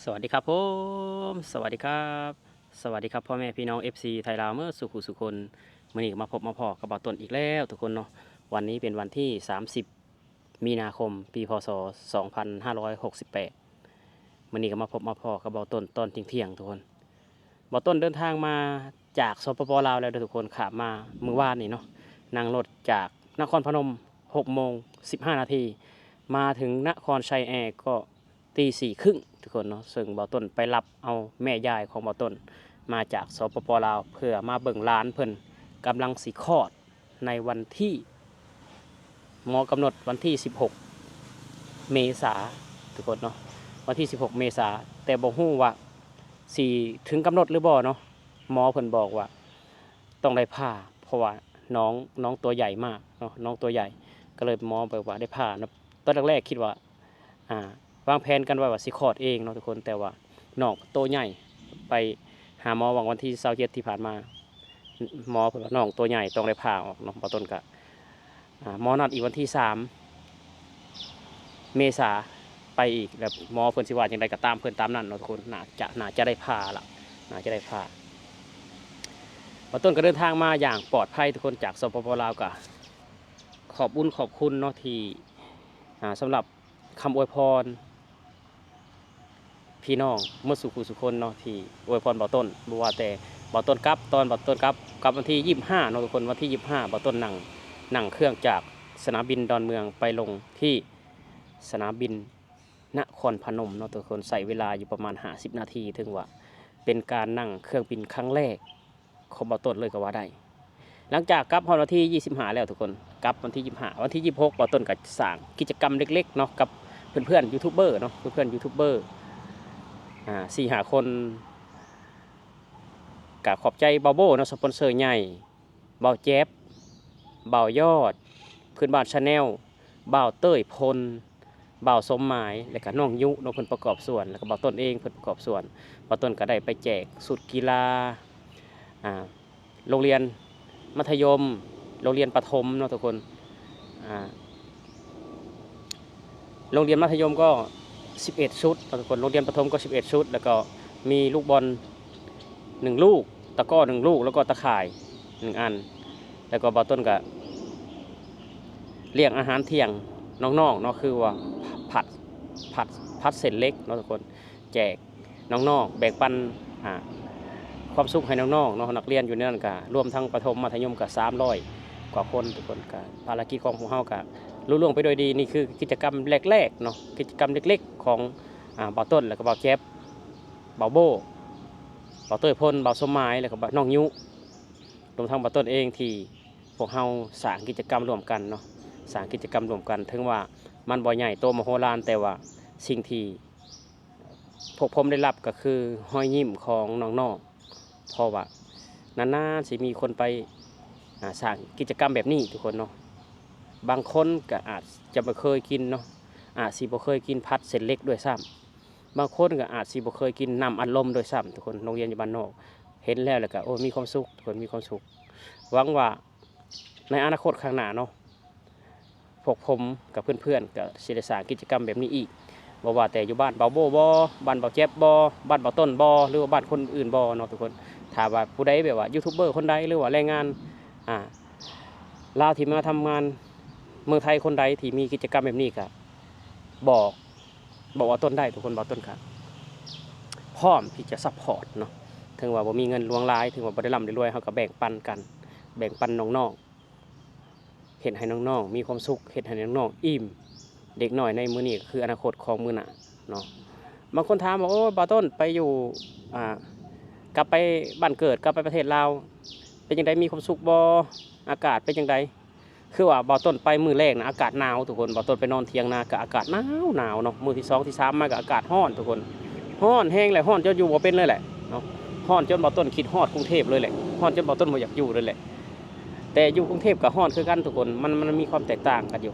ສະຫວັດດີຄັບຜົມ ສະຫວັດດີຄັບ ສະຫວັດດີຄັບພໍ່ແມ່ພີ່ນ້ອງ ເອັຟຊີ ໄທລາວເໝິດສູ່ຜູ້ສູ່ຄົນ. ມື້ນີ້ກໍມາພົບມາພໍ້ກັບບ່າວຕົ້ນອີກແລ້ວທຸກຄົນເນາະ. ວັນນີ້ເປັນວັນທີສາມສິບ ມີນາຄົມ ປີ ພ.ສ. ສອງພັນຫ້າຮ້ອຍຫົກສິບແປດ. ມື້ນີ້ກໍມາພົບມາພໍ້ກັບບ່າວຕົ້ນຕອນທ່ຽງໆ ທຸກຄົນ. ບ່າວຕົ້ນເດີນທາງມາຈາກ ສປປ ລາວ ແລ້ວເດີທຸກຄົນ. ຂ້າມມາມື້ວານນີ້ເນາະ ນັ່ງລົດຈາກນະຄອນພະນົມ ຫົກໂມງສິບຫ້ານາທີ ມາເຖິງນະຄອນໄຊແອກໍ ຕີສີ່ເຄິ່ງທຸກຄົນເນາະ. ເຊິ່ງບ່າວຕົ້ນໄປຮັບເອົາແມ່ຍາຍຂອງບ່າວຕົ້ນມາຈາກ ສປປ ລາວ ເພື່ອມາເບິ່ງຫຼານເພິ່ນກຳລັງຊິຄອດໃນວັນທີ ໝໍກຳນົດວັນທີສິບຫົກເມສາທຸກຄົນເນາະ ວັນທີສິບຫົກເມສາ. ແຕ່ບໍ່ຮູ້ວ່າຊິເຖິງກຳນົດຫຼືບໍ່ເນາະ. ໝໍເພິ່ນບອກວ່າຕ້ອງໄດ້ຜ່າ ເພາະວ່ານ້ອງ ນ້ອງຕົວໃຫຍ່ມາກເນາະ ນ້ອງຕົວໃຫຍ່ ກໍເລີຍໝໍບອກວ່າໄດ້ຜ່າເນາະ. ຕອນແລກໆຄິດວ່າ ອ່າ ວາງແຜນກັນໄວ້ວ່າຊິຄອດເອງເນາະທຸກຄົນ ແຕ່ວ່ານ້ອງໂຕໃຫຍ່ ໄປຫາໝໍຫວ່າງວັນທີຊາວເຈັດທີ່ຜ່ານມາ ໝໍເພິ່ນວ່ານ້ອງໂຕໃຫຍ່ຕ້ອງໄດ້ຜ່າອອກເນາະ. ບ່າວຕົ້ນກະ ອ່າ ໝໍນັດອີກວັນທີສາມເມສາໄປອີກ ແລ້ວໝໍເພິ່ນຊິວ່າຈັ່ງໃດກໍຕາມເພິ່ນຕາມນັ້ນເນາະທຸກຄົນ. ໜ້າຈະ ໜ້າຈະໄດ້ຜ່າລະ ໜ້າຈະໄດ້ຜ່າ. ບ່າວຕົ້ນກໍເດີນທາງມາຢ່າງປອດໄພທຸກຄົນ ຈາກ ສປປ ລາວ ກໍຂອບບຸນຂອບຄຸນເນາະ ທີ່ ອ່າ ສຳລັບ ຄຳອວຍພອນພີ່ນ້ອງເໝິດສູ່ຜູ້ສູ່ຄົນເນາະ ທີ່ອວຍພອນບ່າວຕົ້ນ. ບໍ່ວ່າແຕ່ບ່າວຕົ້ນກັບ ຕອນບ່າວຕົ້ນກັບ ກັບວັນທີຊາວຫ້າເນາະທຸກຄົນ ວັນທີຊາວຫ້າ ບ່າວຕົ້ນນັ່ງ ນັ່ງເຄື່ອງຈາກສະໜາມບິນດອນເມືອງໄປລົງທີ່ສະໜາມບິນນະຄອນພະນົມເນາະທຸກຄົນ. ໃຊ້ເວລາຢູ່ປະມານຫ້າສິບນາທີ ຖືວ່າເປັນການນັ່ງເຄື່ອງບິນຄັ້ງແລກ ຂອງບ່າວຕົ້ນເລີຍກໍວ່າໄດ້. ຫຼັງຈາກກັບຮອດວັນທີຊາວຫ້າແລ້ວທຸກຄົນ ກັບວັນທີຊາວຫ້າ ວັນທີຊາວຫົກ ບ່າວຕົ້ນກໍສ້າງກິດຈະກຳເລັກໆເນາະ ກັບເພື່ອນໆຢູທູບເບີເນາະ ເພື່ອນໆຢູທູບເບີ ອ່າ ສີ່ຫ້າຄົນ. ກໍຂອບໃຈບ່າວໂບ້ເນາະ ສະປອນເຊີໃຫຍ່ ບ່າວແຈັບ ບ່າວຍອດ ພື້ນບ້ານແຊນແນວ ບ່າວເຕີຍພົນ ບ່າວສົມໝາຍ ແລະກະນ້ອງຍຸເນາະ ເພິ່ນປະກອບສ່ວນ ແລະກະບ່າວຕົ້ນເອງເພິ່ນປະກອບສ່ວນ. ບ່າວຕົ້ນກະໄດ້ໄປແຈກຊຸດກິລາ ອ່າ ໂຮງຮຽນມັດທະຍົມ ໂຮງຮຽນປະຖົມເນາະທຸກຄົນ. ອ່າ ໂຮງຮຽນມັດທະຍົມກໍສິບເອັດຊຸດເນາະທຸກຄົນ ໂຮງຮຽນປະຖົມກໍສິບເອັດຊຸດ ແລ້ວກໍມີລູກບອນໜຶ່ງລູກ ຕະກ້ໍໜຶ່ງລູກ ແລ້ວກໍຕາຂ່າຍໜຶ່ງອັນ. ແລ້ວກໍບ່າວຕົ້ນກະລ້ຽງອາຫານທ່ຽງນ້ອງໆເນາະ ຄືວ່າຜັດ ຜັດ ຜັດເສັ້ນເຫຼັກເນາະທຸກຄົນ ແຈກນ້ອງໆ ແບ່ງປັນ ອ່າ ຄວາມສຸກໃຫ້ນ້ອງໆເນາະ. ນັກຮຽນຢູ່ໃນນັ້ນກະລວມທັງປະຖົມ ມັດທະຍົມກະສາມຮ້ອຍກວ່າຄົນທຸກຄົນ. ກະພາລະກິດຂອງພວກເຮົາກະລຸລ່ວງໄປດ້ວຍດີ. ນີ້ຄືກິດຈະກຳແລກໆເນາະ ກິດຈະກຳເລັກໆຂອງ ອ່າ ບ່າວຕົ້ນ ແລ້ວກໍບ່າວແຈັບ ບ່າວໂບ້ ບ່າວເຕີຍພົນ ບ່າວສົມໝາຍ ແລ້ວກໍນ້ອງຍຸ ລວມທັງບ່າວຕົ້ນເອງ ທີ່ພວກເຮົາສ້າງກິດຈະກຳຮ່ວມກັນເນາະ ສ້າງກິດຈະກຳຮ່ວມກັນ. ເຖິງວ່າມັນບໍ່ໃຫຍ່ໂຕມະໂຫລານ ແຕ່ວ່າສິ່ງທີ່ ພວກຜົມໄດ້ຮັບກໍຄືຮອຍຍິ້ມຂອງນ້ອງໆ ເພາະວ່ານານໆຊິມີຄົນໄປ ອ່າ ສ້າງກິດຈະກຳແບບນີ້ທຸກຄົນເນາະ. ບາງຄົນກໍອາດຈະບໍ່ເຄີຍກິນເນາະ ອາດຊິບໍ່ເຄີຍກິນຜັດເສັ້ນເຫຼັກດ້ວຍຊ້ຳ ບາງຄົນກໍອາດຊິບໍ່ເຄີຍກິນນ້ຳອັດລົມດ້ວຍຊ້ຳທຸກຄົນ. ໂຮງຮຽນຢູ່ບ້ານນອກ ເຫັນແລ້ວ ແລ້ວກໍ ໂອ້ ມີຄວາມສຸກທຸກຄົນ ມີຄວາມສຸກ. ຫວັງວ່າ ໃນອະນາຄົດຂ້າງໜ້າເນາະ ພວກຜົມກັບເພື່ອນໆ ກໍຊິໄດ້ສ້າງກິດຈະກຳແບບນີ້ອີກ ບໍ່ວ່າແຕ່ຢູ່ບ້ານບ່າວໂບ້ບໍ ບ້ານບ່າວແຈັບບໍ ບ້ານບ່າວຕົ້ນບໍ ຫຼືວ່າບ້ານຄົນອື່ນບໍເນາະທຸກຄົນ. ຖ້າວ່າຜູ້ໃດແບບວ່າຢູທູບເບີຄົນໃດ ຫຼືວ່າແຮງງານ ອ່າ ລາວທີ່ມາທຳງານເມືອງໄທຄົນໃດທີ່ມີກິດຈະກຳແບບນີ້ ກໍບອກ ບອກບ່າວຕົ້ນໄດ້ທຸກຄົນ. ບ່າວຕົ້ນກໍພ້ອມທີ່ຈະຊັບພອດເນາະ ເຖິງວ່າບໍ່ມີເງິນຫຼວງຫຼາຍ ເຖິງວ່າບໍ່ໄດ້ລ່ຳໄດ້ລວຍ ເຮົາກໍແບ່ງປັນກັນ ແບ່ງປັນນ້ອງໆ ເຮັດໃຫ້ນ້ອງໆມີຄວາມສຸກ ເຮັດໃຫ້ນ້ອງໆອີ່ມ. ເດັກນ້ອຍໃນມື້ນີ້ກໍຄືອະນາຄົດຂອງມື້ໜ້າເນາະ. ບາງຄົນຖາມວ່າ ໂອ້ຍ ບ່າວຕົ້ນໄປຢູ່ ອ່າ ກັບໄປບ້ານເກີດ ກັບໄປປະເທດລາວ ເປັນຈັ່ງໃດ ມີຄວາມສຸກບໍ່ ອາກາດເປັນຈັ່ງໃດ? ຄືວ່າບ່າວຕົ້ນໄປມື້ແລກນະ ອາກາດໜາວທຸກຄົນ. ບ່າວຕົ້ນໄປນອນຖຽງນາ ກໍອາກາດໜາວໆເນາະ. ມື້ທີສອງ ທີສາມມາ ກໍອາກາດຮ້ອນທຸກຄົນ ຮ້ອນແຮງແຫຼະ ຮ້ອນຈົນຢູ່ບໍ່ເປັນເລີຍແຫຼະເນາະ. ຮ້ອນຈົນບ່າວຕົ້ນຄິດຮອດກຸງເທບເລີຍແຫຼະ ຮ້ອນຈົນບ່າວຕົ້ນບໍ່ຢາກຢູ່ເລີຍແຫຼະ. ແຕ່ຢູ່ກຸງເທບກໍຮ້ອນຄືກັນທຸກຄົນ ມັນ ມັນມີຄວາມແຕກຕ່າງກັນຢູ່.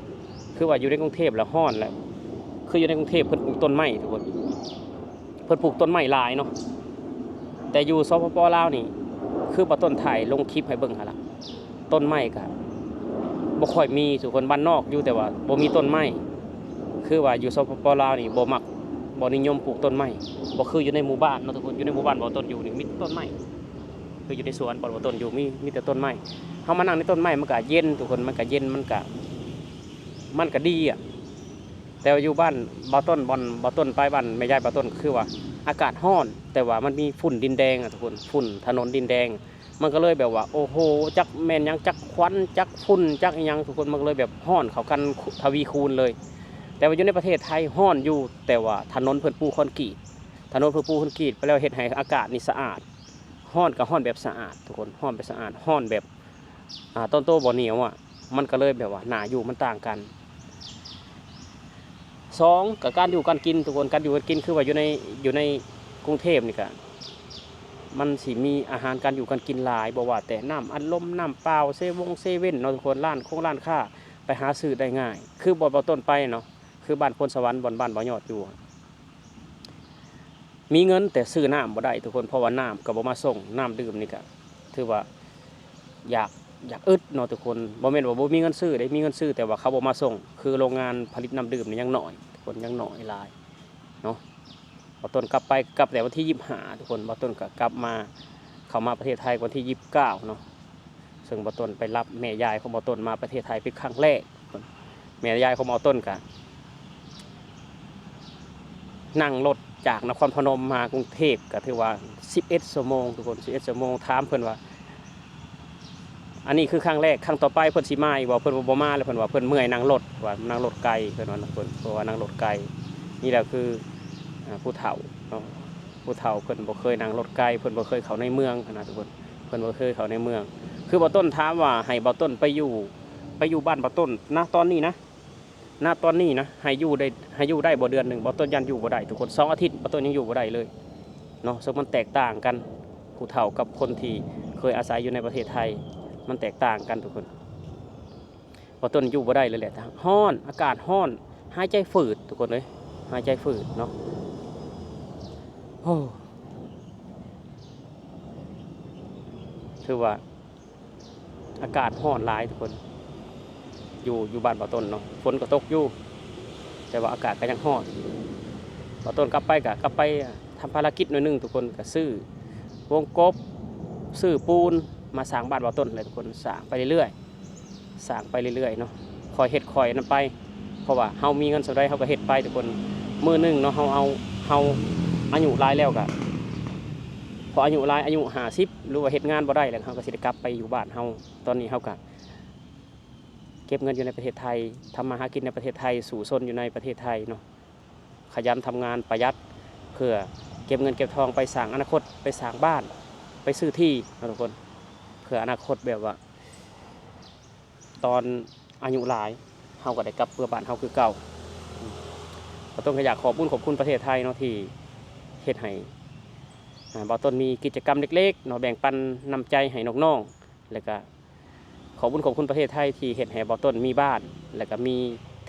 ຄືວ່າຢູ່ໃນກຸງເທບລະຮ້ອນ ແລະ ຄືຢູ່ໃນກຸງເທບເພິ່ນປູກຕົ້ນໄມ້ທຸກຄົນ ເພິ່ນປູກຕົ້ນໄມ້ຫຼາຍເນາະ. ແຕ່ຢູ່ ສປປ ລາວນີ້ ຄືບ່າວຕົ້ນຖ່າຍລົງຄລິບໃຫ້ເບິ່ງຫັ້ນລະ ຕົ້ນໄມ້ກໍບໍ່ຄ່ອຍມີທຸກຄົນ ບ້ານນອກຢູ່ ແຕ່ວ່າບໍ່ມີຕົ້ນໄມ້. ຄືວ່າຢູ່ ສປປ ລາວນີ້ ບໍ່ມັກ ບໍ່ນິຍົມປູກຕົ້ນໄມ້ ບໍ່ຄືຢູ່ໃນໝູ່ບ້ານເນາະທຸກຄົນ. ຢູ່ໃນໝູ່ບ້ານບ່າວຕົ້ນຢູ່ນີ້ມີແຕ່ຕົ້ນໄມ້ ຄືຢູ່ໃນສວນບ່າວຕົ້ນຢູ່ມີ ມີແຕ່ຕົ້ນໄມ້. ເຮົາມານັ່ງໃນຕົ້ນໄມ້ມັນກະເຢັນທຸກຄົນ ມັນກະເຢັນ ມັນກະ ມັນກະດີອະ. ແຕ່ວ່າຢູ່ບ້ານບ່າວຕົ້ນ ບ່ອນບ່າວຕົ້ນໄປ ບ້ານແມ່ຍາຍບ່າວຕົ້ນ ຄືວ່າອາກາດຮ້ອນ ແຕ່ວ່າມັນມີຝຸ່ນດິນແດງອະທຸກຄົນ ຝຸ່ນຖະໜົນດິນແດງ. ມັນກໍເລີຍແບບວ່າ ໂອ້ໂຫ ຈັກແມ່ນຫຍັງ ຈັກຄວັນ ຈັກຝຸ່ນ ຈັກອີ່ຫຍັງທຸກຄົນ ມັນກໍເລີຍແບບຮ້ອນເຂົ້າກັນ ທະວີຄູນເລີຍ. ແຕ່ວ່າຢູ່ໃນປະເທດໄທຮ້ອນຢູ່ ແຕ່ວ່າຖະໜົນເພິ່ນປູຄອນກຣີດ ຖະໜົນເພິ່ນປູຄອນກຣີດໄປແລ້ວ ເຮັດໃຫ້ອາກາດນີ້ສະອາດ. ຮ້ອນກໍຮ້ອນແບບສະອາດທຸກຄົນ ຮ້ອນແບບສະອາດ ຮ້ອນແບບ ອ່າ ຕອນໂຕບໍ່ໜຽວອະ ມັນກໍເລີຍແບບວ່າໜ້າຢູ່ມັນຕ່າງກັນ. ສອງ ກໍການຢູ່ການກິນທຸກຄົນ ການຢູ່ການກິນ ຄືວ່າຢູ່ໃນ ຢູ່ໃນກຸງເທບນີ້ກະ ມັນຊິມີອາຫານການຢູ່ການກິນຫຼາຍ ບໍ່ວ່າແຕ່ນ້ຳອັດລົມ ນ້ຳເປົ່າ ເຊວົງເຊເວັ່ນເນາະທຸກຄົນ ຮ້ານຄົງຮ້ານຄ້າ ໄປຫາຊື້ໄດ້ງ່າຍ. ຄືບ່ອນບ່າວຕົ້ນໄປເນາະ ຄືບ້ານໂພນສະຫວັນ ບ່ອນ ບ້ານບ່າວຍອດຢູ່ ມີເງິນແຕ່ຊື້ນ້ຳບໍ່ໄດ້ທຸກຄົນ ເພາະວ່ານ້ຳກໍບໍ່ມາສົ່ງ ນ້ຳດື່ມນີ້ກໍຖືວ່າ ຢາກ ຢາກອຶດເນາະທຸກຄົນ. ບໍ່ແມ່ນວ່າບໍ່ມີເງິນຊື້ເດ້ ມີເງິນຊື້ ແຕ່ວ່າເຂົາບໍ່ມາສົ່ງ. ຄືໂຮງງານຜະລິດນ້ຳດື່ມນີ້ຍັງໜ້ອຍທຸກຄົນ ຍັງໜ້ອຍຫຼາຍເນາະ. ບ່າວຕົ້ນກັບໄປ ກັບແຕ່ວັນທີຊາວຫ້າທຸກຄົນ ບ່າວຕົ້ນກໍກັບມາ ເຂົ້າມາປະເທດໄທວັນທີຊາວເກົ້າເນາະ. ເຊິ່ງບ່າວຕົ້ນໄປຮັບແມ່ຍາຍຂອງບ່າວຕົ້ນມາປະເທດໄທເປັນຄັ້ງແລກ. ແມ່ຍາຍຂອງບ່າວຕົ້ນກະນັ່ງລົດຈາກນະຄອນພະນົມມາກຸງເທບ ກະຖືວ່າສິບເອັດຊົ່ວໂມງທຸກຄົນ ສິບເອັດຊົ່ວໂມງ. ຖາມເພິ່ນວ່າ ອັນນີ້ຄືຄັ້ງແລກ ຄັ້ງຕໍ່ໄປເພິ່ນຊິມາອີກບໍ່? ເພິ່ນວ່າບໍ່ມາແລ້ວ ເພິ່ນວ່າເພິ່ນເມື່ອຍນັ່ງລົດ ວ່ານັ່ງລົດໄກ ເພິ່ນວ່ານະທຸກຄົນ ເພາະວ່ານັ່ງລົດໄກ. ນີ້ແຫຼະຄື ອ່າ ຜູ້ເຖົ້າເນາະ ຜູ້ເຖົ້າເພິ່ນບໍ່ເຄີຍນັ່ງລົດໄກ ເພິ່ນບໍ່ເຄີຍເຂົ້າໃນເມືອງຫັ້ນນະທຸກຄົນ ເພິ່ນບໍ່ເຄີຍເຂົ້າໃນເມືອງ. ຄືບ່າວຕົ້ນຖາມວ່າໃຫ້ບ່າວຕົ້ນໄປຢູ່ ໄປຢູ່ບ້ານບ່າວຕົ້ນນະຕອນນີ້ນະ ນະຕອນນີ້ນະ ໃຫ້ຢູ່ໄດ້ ໃຫ້ຢູ່ໄດ້ບໍ່ເດືອນໜຶ່ງ? ບ່າວຕົ້ນຢ້ານຢູ່ບໍ່ໄດ້ທຸກຄົນ ສອງອາທິດບ່າວຕົ້ນຍັງຢູ່ບໍ່ໄດ້ເລີຍເນາະ. ເຊິ່ງມັນແຕກຕ່າງກັນ ຜູ້ເຖົ້າກັບຄົນທີ່ເຄີຍອາໄສຢູ່ໃນປະເທດໄທ ມັນແຕກຕ່າງກັນທຸກຄົນ. ບ່າວຕົ້ນຢູ່ບໍ່ໄດ້ເລີຍແຫຼະ ຮ້ອນ ອາກາດຮ້ອນ ຫາຍໃຈຝືດທຸກຄົນເອີຍ ຫາຍໃຈຝືດເນາະ. ໂອ້ ຖືວ່າ ອາກາດຮ້ອນຫຼາຍທຸກຄົນ ຢູ່ ຢູ່ບ້ານບ່າວຕົ້ນເນາະ ຝົນກໍຕົກຢູ່ ແຕ່ວ່າອາກາດກໍຍັງຮ້ອນ. ບ່າວຕົ້ນກັບໄປກໍກັບໄປທຳພາລະກິດໜ້ອຍໜຶ່ງທຸກຄົນ ກໍຊື້ວົງກົບ ຊື້ປູນ ມາສ້າງບ້ານບ່າວຕົ້ນແຫຼະທຸກຄົນ ສ້າງໄປເລື້ອຍໆ ສ້າງໄປເລື້ອຍໆເນາະ ຄ່ອຍເຮັດຄ່ອຍອັນນັ້ນໄປ. ເພາະວ່າເຮົາມີເງິນສ່ຳໃດເຮົາກໍເຮັດໄປທຸກຄົນ. ມື້ໜຶ່ງເນາະ ເຮົາເອົາ ເຮົາອາຍຸຫຼາຍແລ້ວກໍ ພໍອາຍຸຫຼາຍ ອາຍຸຫ້າສິບ ຫຼືວ່າເຮັດງານບໍ່ໄດ້ແລ້ວ ເຮົາກໍຊິໄດ້ກັບໄປຢູ່ບ້ານເຮົາ. ຕອນນີ້ເຮົາກໍເກັບເງິນຢູ່ໃນປະເທດໄທ ທຳມາຫາກິນໃນປະເທດໄທ ສູ້ຊົນຢູ່ໃນປະເທດໄທເນາະ ຂະຫຍັນທຳງານ ປະຢັດ ເພື່ອເກັບເງິນເກັບທອງໄປສ້າງອະນາຄົດ ໄປສ້າງບ້ານ ໄປຊື້ທີ່ເນາະທຸກຄົນ ເພື່ອອະນາຄົດແບບວ່າ ຕອນອາຍຸຫຼາຍ ເຮົາກໍໄດ້ກັບເມືອບ້ານເຮົາຄືເກົ່າ. ອືມ ບ່າວຕົ້ນກໍຢາກຂອບບຸນຂອບຄຸນປະເທດໄທເນາະ ທີ່ເຮັດໃຫ້ ອ່າ ບ່າວຕົ້ນມີກິດຈະກຳເລັກໆເນາະ ແບ່ງປັນນ້ຳໃຈໃຫ້ນ້ອງໆ ແລ້ວກະຂອບບຸນຂອບຄຸນປະເທດໄທທີ່ເຮັດໃຫ້ບ່າວຕົ້ນມີບ້ານ ແລ້ວກະມີ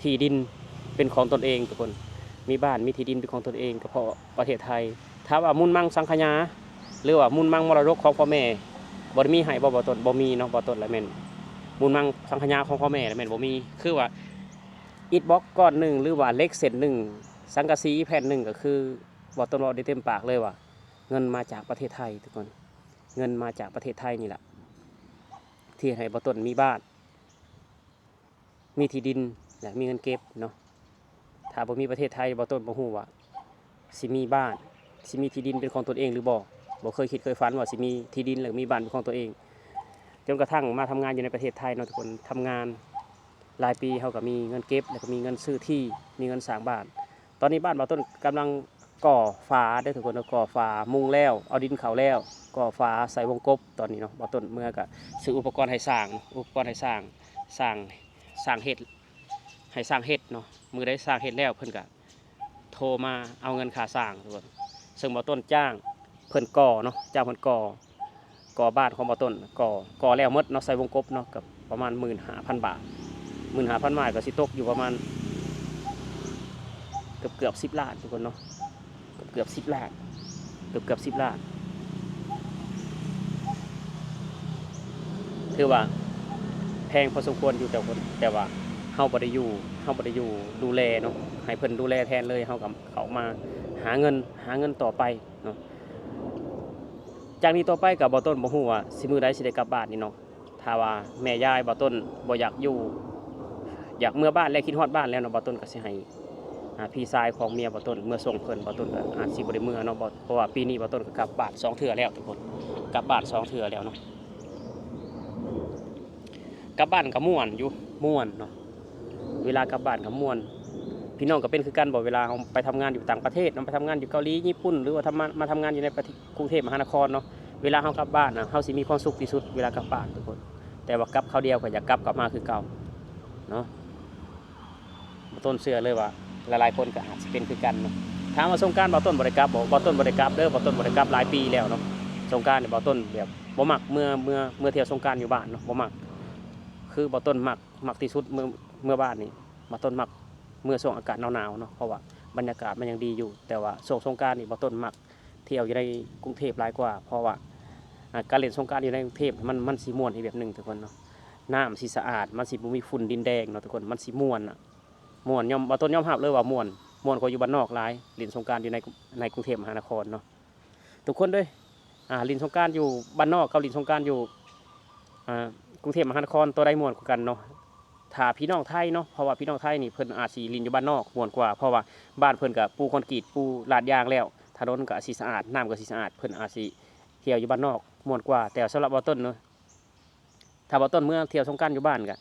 ທີ່ດິນເປັນຂອງຕົນເອງທຸກຄົນ ມີບ້ານມີທີ່ດິນເປັນຂອງຕົນເອງ ກໍເພາະປະເທດໄທ. ຖາມວ່າມູນມັງສັງຂະຫຍາ ຫຼືວ່າມູນມັງມໍລະດົກຂອງພໍ່ແມ່ ບໍ່ໄດ້ມີໃຫ້ບໍ່ ບ່າວຕົ້ນ? ບໍ່ມີເນາະ ບ່າວຕົ້ນລະແມ່ນ ມູນມັງສັງຂະຫຍາຂອງພໍ່ແມ່ລະແມ່ນບໍ່ມີ. ຄືວ່າອິດບລັອກກ້ອນໜຶ່ງ ຫຼືວ່າເຫຼັກເສັ້ນໜຶ່ງ ສັງກະສີແຜ່ນໜຶ່ງ ກໍຄືບ່າວຕົ້ນເວົ້າໄດ້ເຕັມປາກເລີຍວ່າ ເງິນມາຈາກປະເທດໄທທຸກຄົນ ເງິນມາຈາກປະເທດໄທນີ້ລະ ທີ່ເຮັດໃຫ້ບ່າວຕົ້ນມີບ້ານ ມີທີ່ດິນ ແລະ ມີເງິນເກັບເນາະ. ຖ້າບໍ່ມີປະເທດໄທ ບ່າວຕົ້ນບໍ່ຮູ້ວ່າຊິມີບ້ານ ຊິມີທີ່ດິນເປັນຂອງຕົນເອງຫຼືບໍ່. ບໍ່ເຄີຍຄິດເຄີຍຝັນວ່າຊິມີທີ່ດິນ ແລະ ມີບ້ານເປັນຂອງຕົນເອງ. ຈົນກະທັ່ງມາທຳງານຢູ່ໃນປະເທດໄທເນາະທຸກຄົນ, ທຳງານຫຼາຍປີ ເຮົາກະມີເງິນເກັບ ແລະ ກະມີເງິນຊື້ທີ່ ມີເງິນສ້າງບ້ານ. ຕອນນີ້ບ້ານບ່າວຕົ້ນກຳລັງ ກໍ່ຝາເດີທຸກຄົນເດີ, ກໍ່ຝາ, ມຸງແລ້ວ, ເອົາດິນເຂົ້າແລ້ວ, ກໍ່ຝາ, ໃສ່ວົງກົບ. ຕອນນີ້ເນາະ ບ່າວຕົ້ນເມືອກະຊື້ອຸປະກອນໃຫ້ສ້າງ, ອຸປະກອນໃຫ້ສ້າງ, ສ້າງ, ສ້າງເຮັດ, ໃຫ້ຊ່າງເຮັດເນາະ. ມື້ໃດຊ່າງເຮັດແລ້ວ ເພິ່ນກະໂທມາເອົາເງິນຄ່າສ້າງທຸກຄົນ. ເຊິ່ງບ່າວຕົ້ນຈ້າງເພິ່ນກໍ່ເນາະ, ຈ້າງເພິ່ນກໍ່ ກໍ່ບ້ານຂອງບ່າວຕົ້ນ ກໍ່ ກໍ່ແລ້ວໝົດເນາະ, ໃສ່ວົງກົບເນາະ, ກໍປະມານໝື່ນຫ້າພັນບາດ. ໝື່ນຫ້າພັນບາດກໍຊິຕົກຢູ່ປະມານເກືອບໆສິບລ້ານທຸກຄົນເນາະ, ເກືອບໆສິບລ້ານ, ເກືອບໆສິບລ້ານ. ຖືວ່າແພງພໍສົມຄວນຢູ່ ແຕ່ວ່າ ແຕ່ວ່າເຮົາບໍ່ໄດ້ຢູ່ ເຮົາບໍ່ໄດ້ຢູ່ດູແລເນາະ, ໃຫ້ເພິ່ນດູແລແທນເລີຍ ເຮົາກໍເຂົ້າມາຫາເງິນ ຫາເງິນຕໍ່ໄປເນາະ. ຈາກນີ້ຕໍ່ໄປກໍບໍ່ຕົ້ນບໍ່ຮູ້ວ່າຊິມື້ໃດຊິໄດ້ກັບບ້ານນີ້ເນາະ. ຖ້າວ່າແມ່ຍາຍບ່າວຕົ້ນບໍ່ຢາກຢູ່ ຢາກເມືອບ້ານແລ້ວ ຄິດຮອດບ້ານແລ້ວເນາະ ບ່າວຕົ້ນກໍຊິໃຫ້ ອ່າ ພີ່ຊາຍຂອງເມຍບ່າວຕົ້ນເມືອສົ່ງເພິ່ນ. ບ່າວຕົ້ນກໍອາດຊິບໍ່ໄດ້ເມືອເນາະ ເພາະວ່າປີນີ້ບ່າວຕົ້ນກໍກັບບ້ານສອງເທື່ອແລ້ວທຸກຄົນ ກັບບ້ານສອງເທື່ອແລ້ວເນາະ. ກັບບ້ານກໍມ່ວນຢູ່ ມ່ວນເນາະ ເວລາກັບບ້ານກໍມ່ວນ. ພີ່ນ້ອງກໍເປັນຄືກັນບໍ່ ເວລາເຮົາໄປທຳງານຢູ່ຕ່າງປະເທດເນາະ ໄປທຳງານຢູ່ເກົາຫຼີ ຍີ່ປຸ່ນ ຫຼືວ່າທຳມາ ມາທຳງານຢູ່ໃນປະເທດ ກຸງເທບມະຫານະຄອນເນາະ ເວລາເຮົາກັບບ້ານນະ ເຮົາຊິມີຄວາມສຸກທີ່ສຸດເວລາກັບບ້ານທຸກຄົນ. ແຕ່ວ່າກັບຄາວດຽວກໍຢາກກັບກັບມາຄືເກົ່າເນາະ. ບ່າວຕົ້ນເຊື່ອເລີຍວ່າຫຼາຍໆຄົນກໍອາດຊິເປັນຄືກັນເນາະ. ຖາມວ່າສົງການບ່າວຕົ້ນບໍ່ໄດ້ກັບບໍ່? ບ່າວຕົ້ນບໍ່ໄດ້ກັບເດີ ບ່າວຕົ້ນບໍ່ໄດ້ກັບຫຼາຍປີແລ້ວເນາະ. ສົງການນີ້ບ່າວຕົ້ນແບບບໍ່ມັກເມືອ ເມືອ ເມືອທ່ຽວສົງການຢູ່ບ້ານເນາະ ບໍ່ມັກ. ຄືບ່າວຕົ້ນມັກ ມັກທີ່ສຸດເມືອ ເມືອບ້ານນີ້ ບ່າວຕົ້ນມັກເມືອຊ່ວງອາກາດໜາວໆເນາະ ເພາະວ່າບັນຍາກາດມັນຍັງດີຢູ່. ແຕ່ວ່າຊ່ວງສົງການນີ້ບ່າວຕົ້ນມັກ ທ່ຽວຢູ່ໃນກຸງເທບຫຼາຍກວ່າ ເພາະວ່າ ອ່າ ການຫຼິ້ນສົງການຢູ່ໃນກຸງເທບມັນ ມັນຊິມ່ວນອີກແບບໜຶ່ງທຸກຄົນເນາະ. ນ້ຳຊິສະອາດ ມັນຊິບໍ່ມີຝຸ່ນດິນແດງເນາະທຸກຄົນ ມັນຊິມ່ວນນະ ມ່ວນ. ຍອມ ບ່າວຕົ້ນຍອມຮັບເລີຍວ່າມ່ວນ ມ່ວນກວ່າຢູ່ບ້ານນອກຫຼາຍ ຫຼິ້ນສົງການຢູ່ໃນ ໃນກຸງເທບມະຫານະຄອນເນາະ ທຸກຄົນເດີ. ອ່າ ຫຼິ້ນສົງການຢູ່ບ້ານນອກກັບຫຼິ້ນສົງການຢູ່ ອ່າ ກຸງເທບມະຫານະຄອນ ໂຕໃດມ່ວນກວ່າກັນເນາະ? ຖ້າພີ່ນ້ອງໄທເນາະ ເພາະວ່າພີ່ນ້ອງໄທນີ້ເພິ່ນອາດຊິຫຼິ້ນຢູ່ບ້ານນອກມ່ວນກວ່າ ເພາະວ່າບ້ານເພິ່ນກໍປູຄອນກຣີດ ປູລາດຢາງແລ້ວ ຖະໜົນກໍອາດຊິສະອາດ ນ້ຳກໍຊິສະອາດ ເພິ່ນອາດຊິທ່ຽວຢູ່ບ້ານນອກມ່ວນກວ່າ. ແຕ່ສຳລັບບ່າວຕົ້ນເນາະ ຖ້າບ່າວຕົ້ນເມືອທ່ຽວສົງການຢູ່ບ້ານກໍ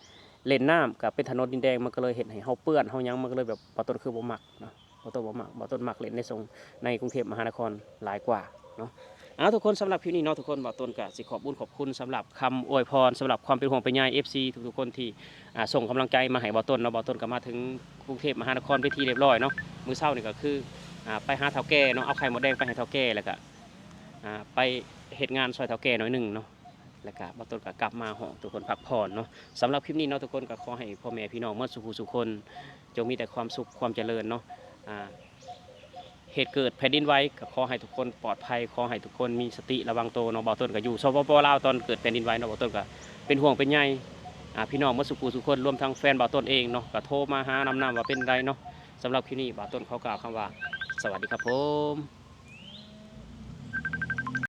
ເຫຼັ້ນນ້ຳກໍເປັນຖະໜົນດິນແດງ ມັນກໍເລີຍເຮັດໃຫ້ເຮົາເປື້ອນເຮົາຫຍັງ ມັນກໍເລີຍແບບ ບ່າວຕົ້ນຄືບໍ່ມັກເນາະ ບ່າວຕົ້ນບໍ່ມັກ ບ່າວຕົ້ນມັກເຫຼັ້ນໃນສົງ ໃນກຸງເທບມະຫານະຄອນຫຼາຍກວ່າເນາະ. ເອົາ ທຸກຄົນ ສຳລັບຄລິບນີ້ເນາະທຸກຄົນ ບ່າວຕົ້ນກໍຊິຂອບບຸນຂອບຄຸນສຳລັບຄຳອວຍພອນ ສຳລັບຄວາມເປັນຫ່ວງເປັນໃຍ ເອັຟຊີ ທຸກໆຄົນທີ່ ອ່າ ສົ່ງກຳລັງໃຈມາໃຫ້ບ່າວຕົ້ນເນາະ. ບ່າວຕົ້ນກໍມາເຖິງກຸງເທບມະຫານະຄອນເປັນທີ່ຮຽບຮ້ອຍເນາະ. ມື້ເຊົ້ານີ້ກໍຄື ອ່າ ໄປຫາເຖົ້າແກ່ເນາະ ເອົາໄຂ່ມົດແດງໄປໃຫ້ເຖົ້າແກ່ ແລ້ວກໍ ອ່າ ໄປເຮັດງານຊ່ອຍເຖົ້າແກ່ໜ້ອຍໜຶ່ງເນາະ. ແລ້ວກະບ່າວຕົ້ນກະກັບມາຫ້ອງທຸກຄົນພັກຜ່ອນເນາະ. ສຳລັບຄລິບນີ້ເນາະ ທຸກຄົນກະຂໍໃຫ້ພໍ່ແມ່ພີ່ນ້ອງໝົດສູ່ຜູ້ສູ່ຄົນ ຈົ່ງມີແຕ່ຄວາມສຸກຄວາມຈະເລີນເນາະ. ອ່າ ເຫດເກີດແຜ່ນດິນໄຫວກະຂໍໃຫ້ທຸກຄົນປອດໄພ ຂໍໃຫ້ທຸກຄົນມີສະຕິລະວັງໂຕເນາະ. ບ່າວຕົ້ນກະຢູ່ ສປປ ລາວ ຕອນເກີດແຜ່ນດິນໄຫວເນາະ ບ່າວຕົ້ນກະເປັນຫ່ວງເປັນໃຍ ອ່າ ພີ່ນ້ອງໝົດສູ່ຜູ້ສູ່ຄົນ ລວມທັງແຟນບ່າວຕົ້ນເອງເນາະ ກະໂທມາຫານຳນຳວ່າເປັນໃດເນາະ. ສຳລັບຄລິບນີ້ບ່າວຕົ້ນຂໍກ່າວຄຳວ່າ ສະຫວັດດີຄັບຜົມ.